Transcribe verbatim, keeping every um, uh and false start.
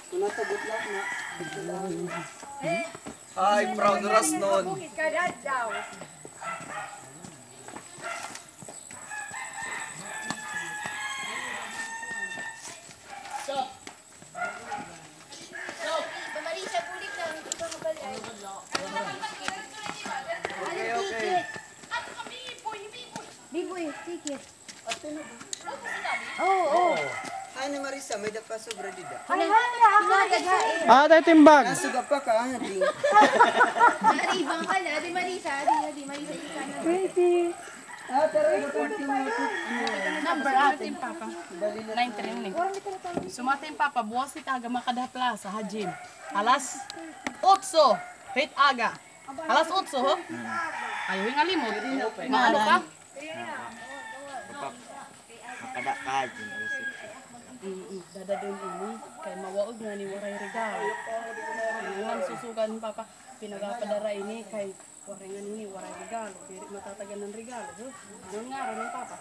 Kuna ta good luck na. Ay, proud ras nun. Kada daw. Stop. Stop. Marisa, bulig na. Ito ka pala. Okay, okay. Biboy, ticket. Oo, oo. Ay, ni Marisa, may-ada pa sobra dida. Ay, hala, ako na, ako na. Ah, dahil timbag. Nasuga pa ka, ah, di. Ari, ibang pala. Adi, Marisa, adi, adi, Marisa, ikaw na. Pretty. Ah, tara, ito po yung mga number atin, Papa. Nine three nine. So, mga atin, Papa, buwas hit aga makada ha plaza, ha gym. Alas otso, hit aga. Alas otso, ho? Ayaw, hingalimot. Maano ka? Makada ka, Jun, alas otso. Mm, dadadon ini, kay mawaog ngani waray regalo. Ngan susugan ni Papa, pinapapadara ini, kay waray ngani ini, waray regalo. Diri matatagan ng regalo, ho? Ano nga ron ni Papa?